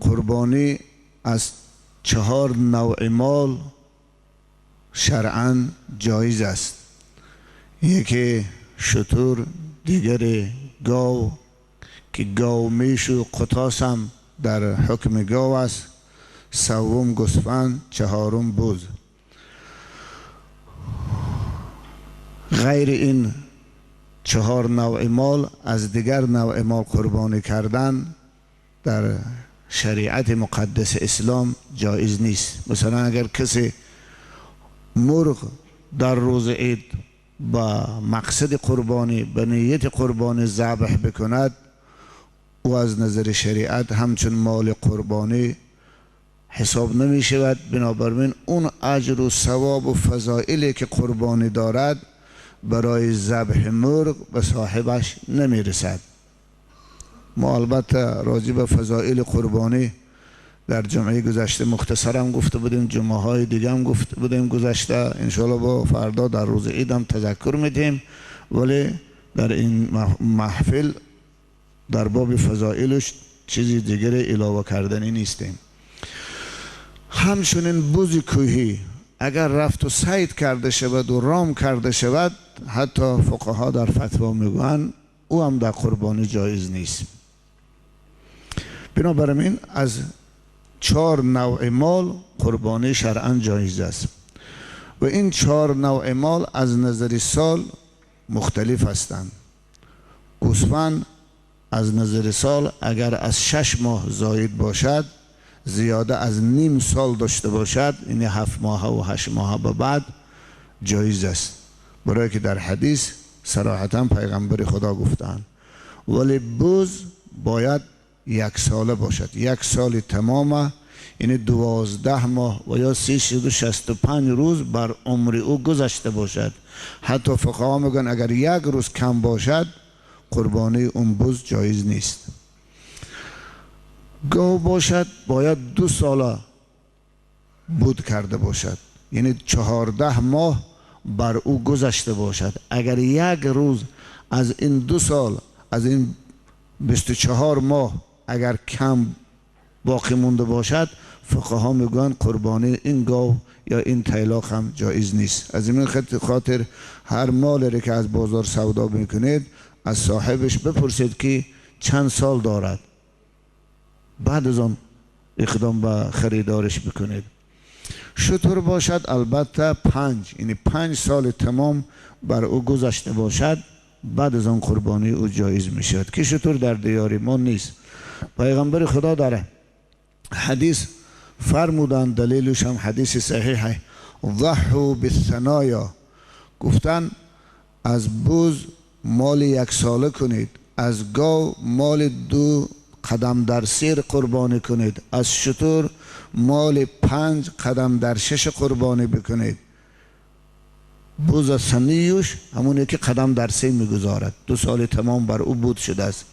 قربانی از 4 نوع مال شرعاً جایز است. یکی شتر، دیگر گاو که گاو میش و قطاس هم در حکم گاو است، سوم گوسفند، چهارم بز. غیر این 4 نوع مال از دیگر نوع مال قربانی کردن در شریعت مقدس اسلام جایز نیست. مثلا اگر کسی مرغ در روز عید با مقصد قربانی، به نیت قربانی ذبح بکند، او از نظر شریعت همچون مال قربانی حساب نمی شود. بنابراین اون اجر و ثواب و فضائلی که قربانی دارد برای ذبح مرغ به صاحبش نمی رسد. ما البته راجع به فضائل قربانی در جمعه گذشته مختصرم گفته بودیم، جمعه های دیگه هم گفته بودیم گذشته، انشاءالله با فردا در روز عید هم تذکر میدیم. ولی در این محفل در باب فضائلش چیزی دیگر علاوه کردنی نیستیم. همچنین بز کوهی اگر رفت و صید کرده شود و رام کرده شود، حتی فقها در فتوا میگویند او هم در قربانی جایز نیست. بنابراین از 4 نوع مال قربانی شرعاً جایز است و این 4 نوع مال از نظر سال مختلف هستند. گوسفند از نظر سال اگر از 6 ماه زاید باشد، زیاده از نیم سال داشته باشد، یعنی 7 ماه و 8 ماه به بعد جایز است، برای که در حدیث صراحتا پیغمبر خدا گفتند. ولی بز باید 1 ساله باشد، 1 سال تمامه، یعنی 12 ماه و یا 365 روز بر عمر او گذشته باشد. حتی فقها میگن اگر 1 روز کم باشد قربانی اون بز جایز نیست. گاو باشد باید 2 ساله بود کرده باشد، یعنی 14 ماه بر او گذشته باشد. اگر 1 روز از این 2 سال، از این 24 ماه اگر کم باقی مونده باشد، فقها میگن قربانی این گاو یا این تیلاق هم جایز نیست. از این خاطر هر مالی که از بازار سودا میکنید از صاحبش بپرسید که چند سال دارد، بعد از آن اقدام به خریدارش بکنید. شتر باشد البته 5، یعنی 5 سال تمام بر او گذشته باشد، بعد از آن قربانی او جایز می شود که شتر در دیار ما نیست. پیغمبر خدا در حدیث فرمودند، دلیلش هم حدیث صحیحه، ضحوا بالثنایا، گفتن از بز مال 1 ساله کنید، از گاو مال 2 قدم در سیر قربانی کنید، از شتر مال 5 قدم در 6 قربانی بکنید. بز ثنیوش همونی که قدم در 3 میگذارد، 2 سال تمام بر او بود شده است.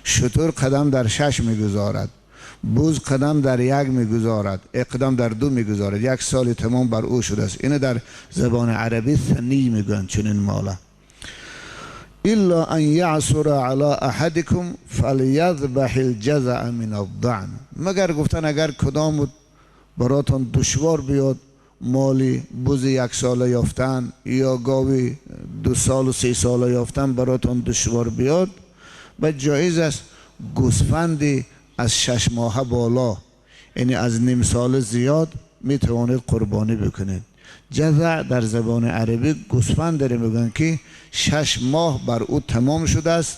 شتر قدم در 6 میگذارد، بز قدم در 1 میگذارد، اقدام در 2 میگذارد، 1 سال تمام بر او شده است. اینو در زبان عربی ثنی میگن چنین ماله. الا ان يعثر على احدكم فليذبح الجزع من الضعن، مگر گفتن اگر کدام براتون دشوار بیاد مالی بز 1 ساله یافتن یا گاوی 2 سال و 3 ساله یافتن براتون دشوار بیاد، و جایز است گوسفندی از 6 ماه بالا، یعنی از نیم سال زیاد میتوانید قربانی بکنید. جزع در زبان عربی گوسفند داره میگن که 6 ماه بر او تمام شده است،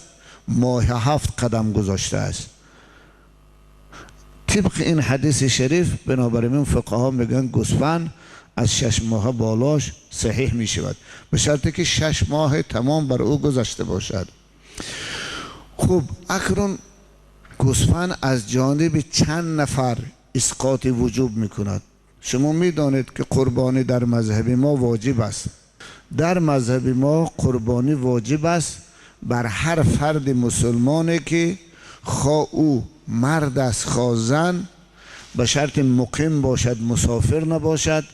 ماه 7 قدم گذاشته است. طبق این حدیث شریف بنابراین فقها میگن گوسفند از 6 ماه بالاش صحیح میشود، به شرطی که 6 ماه تمام بر او گذشته باشد. خب اکنون گوسفند از جانب چند نفر اسقاط وجوب میکند؟ شما میدانید که قربانی در مذهب ما واجب است. در مذهب ما قربانی واجب است بر هر فرد مسلمانی که خواه او مرد است خواه زن، به شرط مقیم باشد، مسافر نباشد.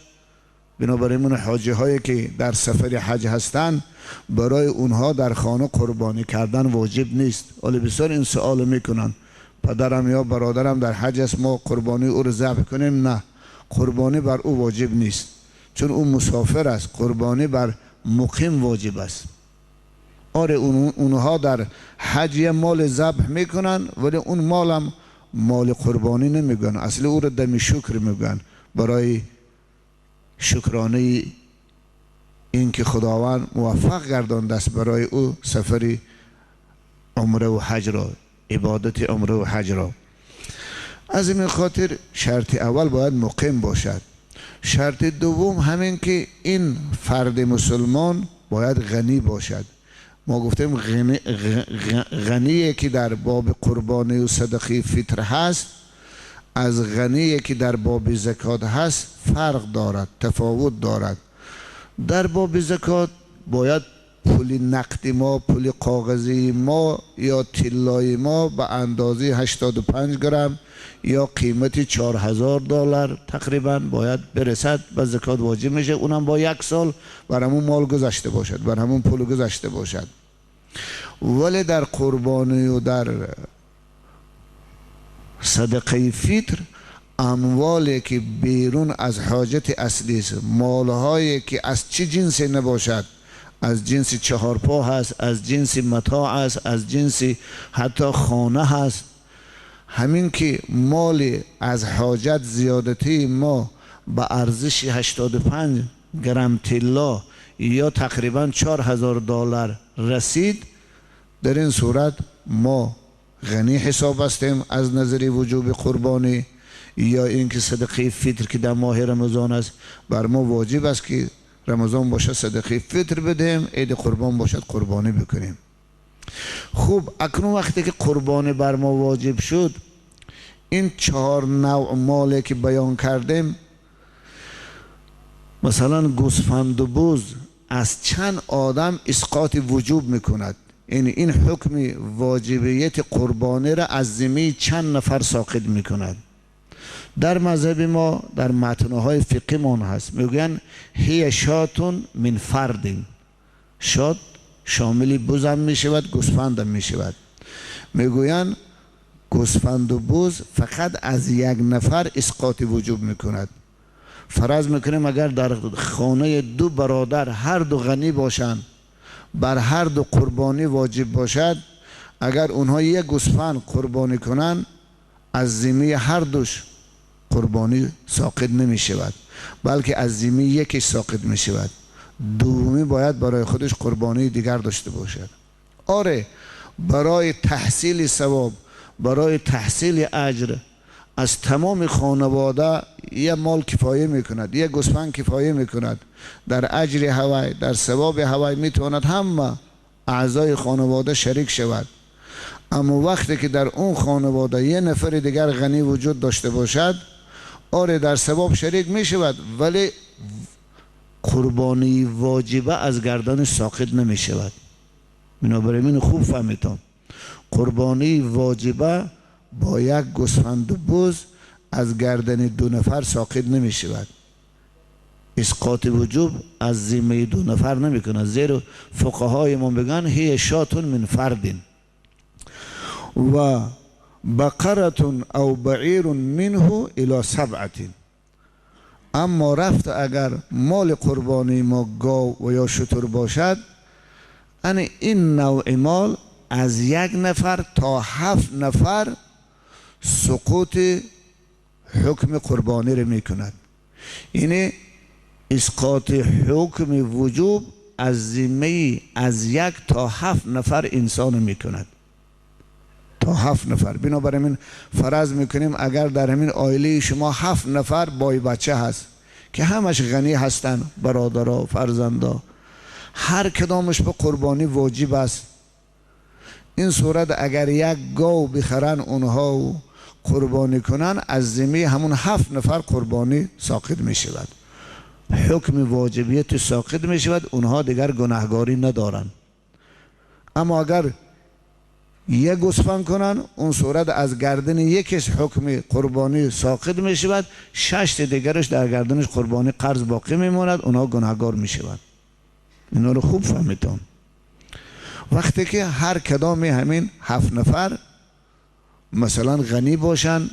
بنابراین اون حاجی هایی که در سفر حج هستند برای اونها در خانه قربانی کردن واجب نیست. ولی بسیار این سوال میکنن، پدرم یا برادرم در حج است، ما قربانی او رو ذبح کنیم؟ نه، قربانی بر او واجب نیست، چون او مسافر است. قربانی بر مقیم واجب است. آره اونها در حج یه مال ذبح میکنن، ولی اون مالم مال قربانی نمیگن، اصلا او رو دم شکر میگن، برای شکرانه اینکه خداوند موفق گردانده است برای او سفری عمره و حج را، عبادت عمره و حج را. از این خاطر شرط اول باید مقیم باشد. شرط دوم همین که این فرد مسلمان باید غنی باشد. ما گفتیم غنیه که در باب قربانی و صدقه فطر هست از غنیه که در باب زکات هست فرق دارد، تفاوت دارد. در باب زکات باید پول نقدی ما، پول کاغذی ما یا طلای ما به اندازه 85 گرم یا قیمت $4000 تقریبا باید برسد و زکات واجب میشه. اونم با یک سال بر همون مال گذشته باشد، بر همون پول گذشته باشد. ولی در قربانی و در صدقه فطر اموالی که بیرون از حاجت اصلی است، مالهایی که از چه جنسی نباشد، از جنس چهارپا هست، از جنس متاع است، از جنس حتی خانه هست، همین که مال از حاجت زیادتی ما به ارزش 85 گرم طلا یا تقریبا $4000 رسید، در این صورت ما غنی حساب هستیم از نظر وجوب قربانی یا اینکه صدقه فطر که در ماه رمضان است بر ما واجب است که رمضان باشد صدقه فطر بدهیم، عید قربان باشد قربانی بکنیم. خوب، اکنون وقتی که قربانی بر ما واجب شد، این 4 نوع مالی که بیان کردیم، مثلا گوسفند و بز از چند آدم اسقاط وجوب میکند، یعنی این حکم واجبیت قربانی را از ذمه چند نفر ساقط میکند. در مذهب ما در متنهای فقهی مان هست، میگوین هی شاتون من فردین، شات شامل بزم میشود، گوسفندم میشود. میگوین گوسفند و بز فقط از یک نفر اسقاط وجوب میکند. فرض میکنیم اگر در خانه دو برادر هر دو غنی باشند، بر هر دو قربانی واجب باشد، اگر اونها یک گوسفند قربانی کنند از ذمه هر دوش قربانی ساقط نمی شود، بلکه از ذمه یکیش ساقط می شود. دومی باید برای خودش قربانی دیگر داشته باشد. آره، برای تحصیل ثواب، برای تحصیل اجر از تمام خانواده یه مال کفایه میکند، یه گوسفند کفایه میکند. در اجر هوای، در ثواب هوای میتواند همه اعضای خانواده شریک شود. اما وقتی که در اون خانواده یه نفر دیگر غنی وجود داشته باشد، آره در ثواب شریک میشود، ولی قربانی واجبه از گردن ساقط نمیشود. بنابراین خوب فهمیدم، قربانی واجبه با یک گوسفند و بز از گردن دو نفر ساقط نمی شود. اسقاط وجوب از ذمه دو نفر نمی کند، زیرا فقهای ما بگن هی شاتون من فردین و بقرة او بعیر منه الى سبعة. اما رفت اگر مال قربانی ما گاو و یا شتر باشد، این نوع مال از یک نفر تا 7 نفر سقوط حکم قربانی را میکند. یعنی اسقاط حکم وجوب از ذمه از 1 تا 7 نفر انسان میکند، تا 7 نفر. بنابراین فرض میکنیم اگر در همین عائله شما 7 نفر بای بچه هست که همش غنی هستند، برادرها فرزندا، هر کدامش به قربانی واجب است. این صورت اگر یک گاو بخرن اونها و قربانی کنن، از ذمه همون 7 نفر قربانی ساقط می شود، حکم واجبیت ساقط می شود، اونها دیگر گناهگاری ندارن. اما اگر یک گوسفند کنن، اون صورت از گردن یکیش حکم قربانی ساقط می شود، 6 دیگرش در گردنش قربانی قرض باقی می ماند، اونها گناهگار می شود. اینا رو خوب فهمیدم. وقتی که هر کدام همین 7 نفر مثلا غنی باشند،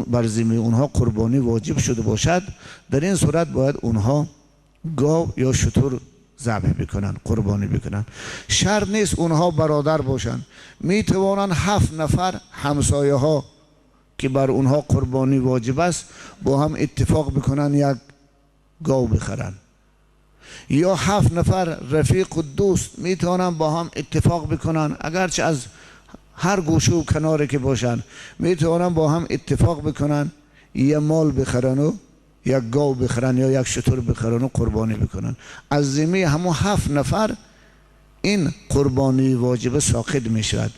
بر ذمه اونها قربانی واجب شده باشد، در این صورت باید اونها گاو یا شتر ذبح بکنن، قربانی بکنن. شرط نیست اونها برادر باشند، می توانند 7 نفر همسایه ها که بر اونها قربانی واجب است با هم اتفاق بکنن یک گاو بخرن، یا 7 نفر رفیق و دوست می توانند با هم اتفاق بکنن، اگرچه از هر گوشه و کناره که باشن می توانند با هم اتفاق بکنن یه مال بخرن و یک گاو بخرن یا یک شتر بخرن و قربانی بکنن. از ذمه همون 7 نفر این قربانی واجب ساقط می شود.